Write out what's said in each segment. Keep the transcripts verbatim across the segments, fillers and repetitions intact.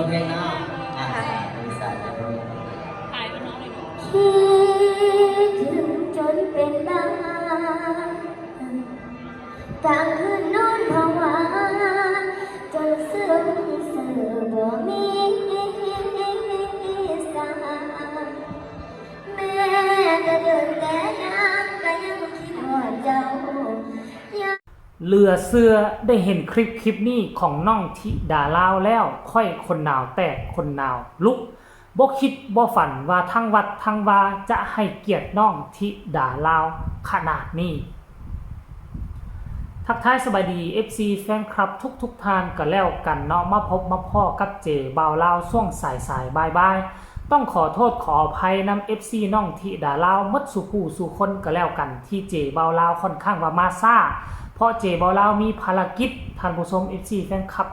เพลงเนาะ อ่ะ ค่ะ บริษัท ขายมันน้องเลยเนาะ คิดถึงจนเป็นบ้า กลางคืนนอนผวา จนซึมเศร้าบ่มีสา แม้แต่เดินแต่ย่างก็ยังคิดฮอดเจ้า เหลือเชื่อได้เห็นคลิปคลิปนี้ของน้องธิดาลาวแล้ว ค่อยขนหนาวแตกขนหนาวลุก บ่คิดบ่ฝันว่าทั้งวัดทั้งวาจะให้เกียรติน้องธิดาลาวขนาดนี้ ทักทายสบายดี เอฟซี แฟนคลับทุกๆท่านก็แล้วกันเนาะ มาพบมาพ้อกับเจบ่าวลาวช่วงสายๆบ่ายๆ ต้องขอโทษขออภัยนำ เอฟซี น้องธิดาลาวหมดสู่ผู้สู่คนก็แล้วกัน ที่เจบ่าวลาวค่อนข้างว่ามาช้า เพราะเจบ่าวลาวมีภารกิจ ท่านผู้ชม เอฟซี แฟนคลับ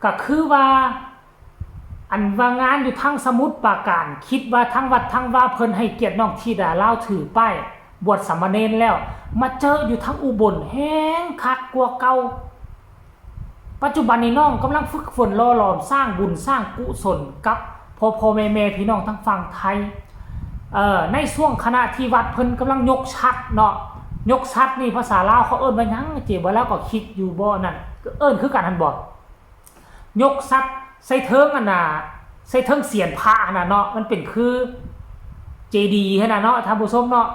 ก็คือว่า อันว่างานอยู่ทางสมุทรปราการ คิดว่าทางวัดทางวาเพิ่นให้เกียรติน้องธิดาลาวถือป้ายบวชสามเณรแล้ว มาเจออยู่ทางอุบลแฮงคักกว่าเก่า ปัจจุบันนี้น้องกำลังฝึกฝนหล่อหลอมสร้างบุญสร้างกุศลกับพ่อพ่อแม่แม่พี่น้องทางฝั่งไทย เอ่อ ในช่วงขณะที่วัดเพิ่นกำลังยกฉัตรเนาะ ยกฉัตรนี่ภาษาลาวเขาเอิ้นว่าหยัง เจบ่าวลาวก็คิดอยู่บ่นั่น เอิ้นคือกันหั่นบ่ ยกฉัตรใส่เทิงอันน่ะ ใส่เทิงเศียรพระหั่นน่ะเนาะ มันเป็นคือเจดีย์หั่นน่ะเนาะ ท่านผู้ชมเนาะ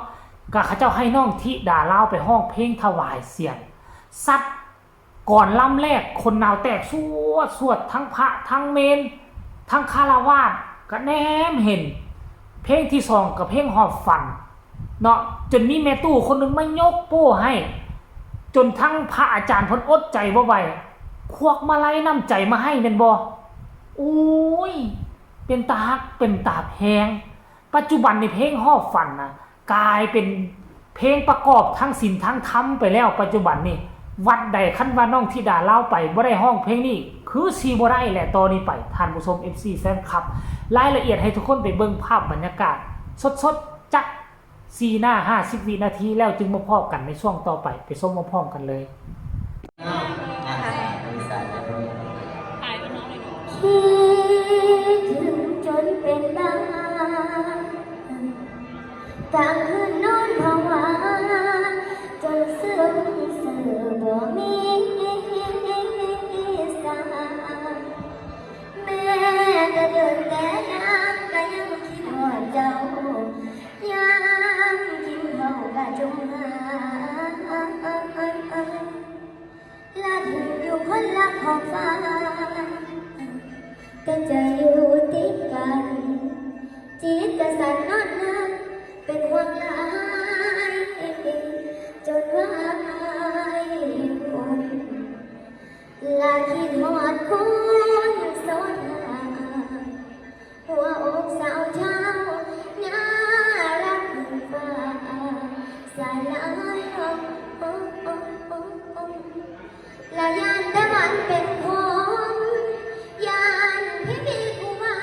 ก็เขาเจ้าให้น้องธิดาลาวไปฮ้องเพลงถวายเศียร ฉัตรก่อนลำแรกขนหนาวแตกสวดสวด ทั้งพระทั้งเณรทั้งฆราวาสก็แนมเห็น เพลงที่สองก็เพลงฮอดฝันเนาะ จนมีแม่ตู้คนหนึ่งมายกโป้ให้ จนทั้งพระอาจารย์เพิ่นอดใจบ่ไหว ควักมาลัยน้ำใจมาให้แม่นบ่ โอ้ย เป็นตาฮักเป็นตาแพง ปัจจุบันนี่เพลงฮอดฝันนะ กลายเป็นเพลงประกอบทั้งศีลทั้งธรรมไปแล้ว ปัจจุบันนี่ วัดใดคันว่าน้องธิดาลาวไปบ่ได้ฮ้องเพลงนี้ คือสิบ่ได้แหละต่อนี้ไป ท่านผู้ชม เอฟซี แฟนคลับ รายละเอียดให้ทุกคนไปเบิ่งภาพบรรยากาศ สดๆ จักสี่หน้าห้าสิบวินาที แล้วจึงมาพ้อกันในช่วงต่อไป ไปชมพร้อมๆกันเลย ขายมันน้องเลยเนาะ คิดถึงจนเป็นบ้า กลางคืนนอนผวา จนซึมเศร้าบ่มีสา แม้แต่เดินแต่ย่างก็ยังคิดฮอดเจ้า ยามกินข้าวก็จมหา ละถึงอยู่คนละขอบฟ้า แต่ใจอยู่ติดกัน จิตกระสันนอนนับ เป็นห่วงหลาย จนว่าอายคน ละคิดฮอดคนสนหา หัวอกสาวเฒ่า น่ารักเหมือนฟ้า สลาย ละย่านแต่วันเป็นคน ย่านพี่มีผู้ใหม่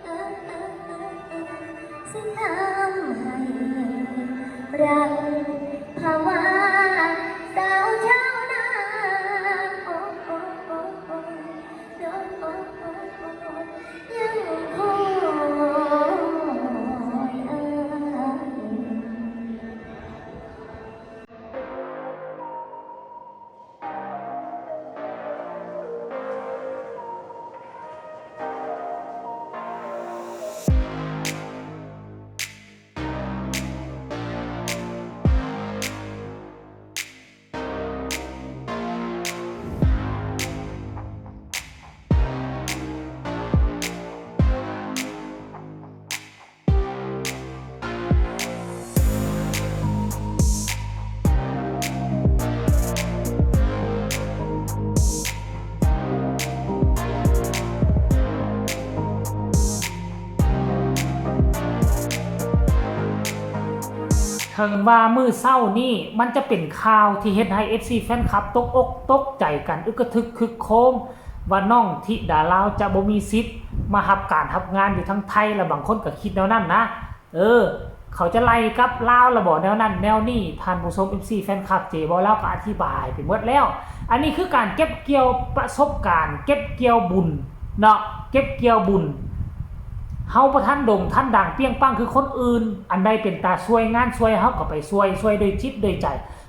เออเออเออเออซึ่งทำให้รักภาวะสาวเฒ่านา โอ้โอ้โอ้โอ้ ยังคอยอ้ายถึงว่ามื้อเช้านี้มันจะเป็นข่าวที่เฮ็ดให้ เอฟซี แฟนคลับตกอกตกใจกัน อึกกระทึกคึกโครม ว่าน้องธิดาลาวจะบ่มีสิทธิ์มารับการรับงานอยู่ทางไทย และบางคนก็คิดแนวนั้นนะ เออ เขาจะไล่กลับลาวละบ่ แนวนั้นแนวนี้ ท่านผู้ชม เอฟซี แฟนคลับ เจบ่าวลาวก็อธิบายไปหมดแล้ว อันนี้คือการเก็บเกี่ยวประสบการณ์ เก็บเกี่ยวบุญ เนาะ เก็บเกี่ยวบุญ เฮาบ่ทันโด่งทันดังเปรี้ยงปังคือคนอื่น อันใดเป็นตาช่วยงานช่วย เฮาก็ไปช่วย ช่วยด้วยจิตด้วยใจ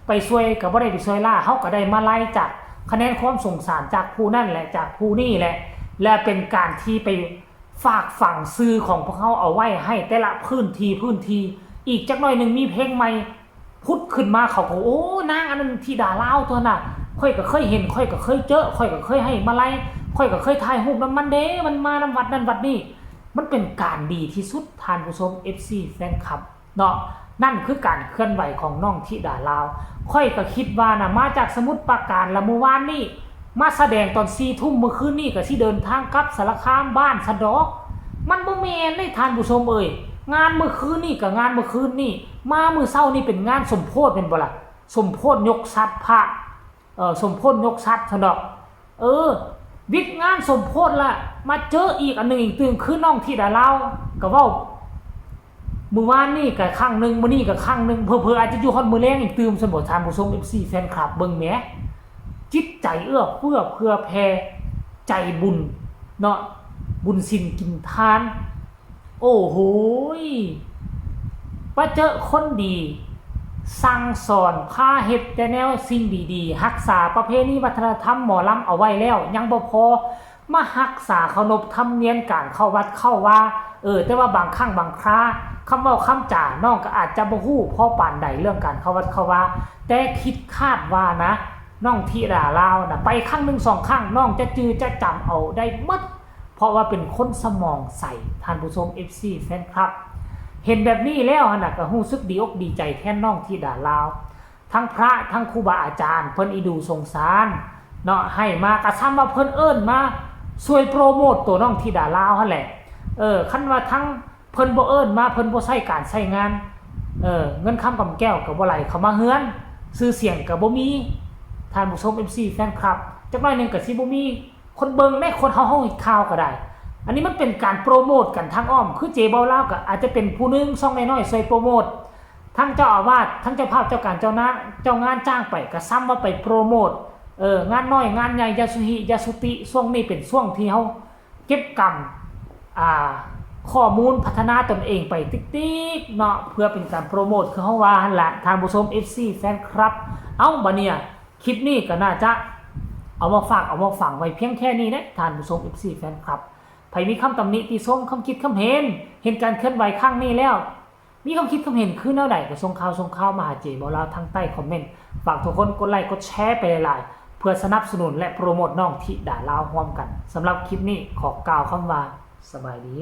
ไปช่วยก็บ่ได้ไปช่วยล้า เฮาก็ได้มาลัยจากคะแนนความสงสารจากผู้นั่นแหละ จากผู้นี่แหละ และเป็นการที่ไปฝากฝังชื่อของพวกเฮาเอาไว้ให้แต่ละพื้นที่ พื้นที่ อีกจักหน่อยหนึ่งมีเพลงใหม่ พุดขึ้นมาเขาก็ โอ้ นางอันนั้นธิดาลาวตัวน่ะ ข้อยก็เคยเห็น ข้อยก็เคยเจอ ข้อยก็เคยให้มาลัย ข้อยก็เคยถ่ายรูปนำมันเด้ มันมานำวัดนั่นวัดนี่ มันเป็นการดีที่สุด ท่านผู้ชม เอฟซี แฟนคลับ เนาะ นั่นคือการเคลื่อนไหวของน้องธิดาลาว ข้อยก็คิดว่านะ มาจากสมุทรปราการ ละมื้อวานนี่ มาแสดงตอนสี่ทุ่ม มื้อคืนนี่ก็สิเดินทางกลับสารคามบ้านซะดอก มันบ่แม่นเด้ ท่านผู้ชมเอ้ย งานมื้อคืนนี่ก็งานมื้อคืนนี่ มามื้อเช้านี่เป็นงานสมโภชแม่นบ่ล่ะ สมโภชยกทรัพย์พระ เอ่อ สมโภชยกทรัพย์ซะดอก เออ วิทย์งานสมโภชละ มาเจออีกอันหนึ่งอีกตื่ม คือน้องธิดาลาว ก็เว้า มื้อวานนี่ก็ครั้งหนึ่ง มื้อนี้ก็ครั้งหนึ่ง เผลอๆอาจจะอยู่ฮอดมื้อแลงอีกตื่ม ซั่นบ่ ท่านผู้ชม เอฟซี แฟนคลับ เบิ่งแหม จิตใจเอื้อเฟื้อเผื่อแผ่ ใจบุญ เนาะ บุญศีลกินทาน โอ้โหย ปะเจอคนดี สั่งสอน พาเฮ็ดแต่แนวสิ่งดีๆ รักษาประเพณีวัฒนธรรมหมอลำเอาไว้แล้ว ยังบ่พอ มารักษาเคารพธรรมเนียมการเข้าวัดเข้าวา เออ แต่ว่าบางครั้งบางครา คำเว้าคำจา น้องก็อาจจะบ่ฮู้พอปานใดเรื่องการเข้าวัดเข้าวา แต่คิดคาดว่านะ น้องธิดาลาวนะ ไปครั้งหนึ่งสองครั้ง น้องจะจื่อจะจำเอาได้หมด เพราะว่าเป็นคนสมองใส ท่านผู้ชม เอฟซี แฟนคลับ เห็นแบบนี้แล้วหั่นน่ะ ก็รู้สึกดีอกดีใจแทนน้องธิดาลาว ทั้งพระทั้งครูบาอาจารย์ เพิ่นอีดูสงสาร เนาะ ให้มาก็ซ้ำว่าเพิ่นเอิ้นมาช่วยโปรโมทตัวน้องธิดาลาวหั่นแหละ เออ คันว่าทั้งเพิ่นบ่เอิ้นมา เพิ่นบ่ใช้การใช้งาน เออ เงินคำกำแก้วก็บ่ไหลเข้ามาเฮือน ชื่อเสียงก็บ่มี ท่านผู้ชม เอฟซี แฟนคลับ จักหน่อยหนึ่งก็สิบ่มีคนเบิ่ง ในคนเฮา เฮาเฮ็ดข่าวก็ได้ อันนี้มันเป็นการโปรโมทกันทางอ้อม คือเจเบาลาวก็อาจจะเป็นผู้หนึ่ง ช่องน้อยๆ ช่วยโปรโมท ทั้งเจ้าอาวาส ทั้งเจ้าภาพ เจ้าการ เจ้าหน้า เจ้างานจ้างไป ก็ซ้ำว่าไปโปรโมท เออ งานน้อย งานใหญ่ ยาสุฮิ ยาสุติ ช่วงนี้เป็นช่วงที่เฮาเก็บกำ อ่า ข้อมูลพัฒนาตนเองไปติ๊กๆ เนาะ เพื่อเป็นการโปรโมท คือเฮาว่าหั่นละ ท่านผู้ชม เอฟซี แฟนคลับ เอ้า บัดเนี่ย คลิปนี้ก็น่าจะเอามาฝาก เอามาฝังไว้เพียงแค่นี้นะ ท่านผู้ชม เอฟซี แฟนคลับ ไผมีคำตำหนิติชม คำคิดคำเห็น เห็นการเคลื่อนไหวครั้งนี้แล้ว มีคำคิดคำเห็นคือแนวใดก็ส่งข่าว ส่งข่าวมาหาเจเบาลาวทางใต้คอมเมนต์ ฝากทุกคนกดไลค์กดแชร์ไปหลายๆ เพื่อสนับสนุนและโปรโมทน้องธิดาลาวร่วมกัน สำหรับคลิปนี้ขอกล่าวคำว่าสบายดี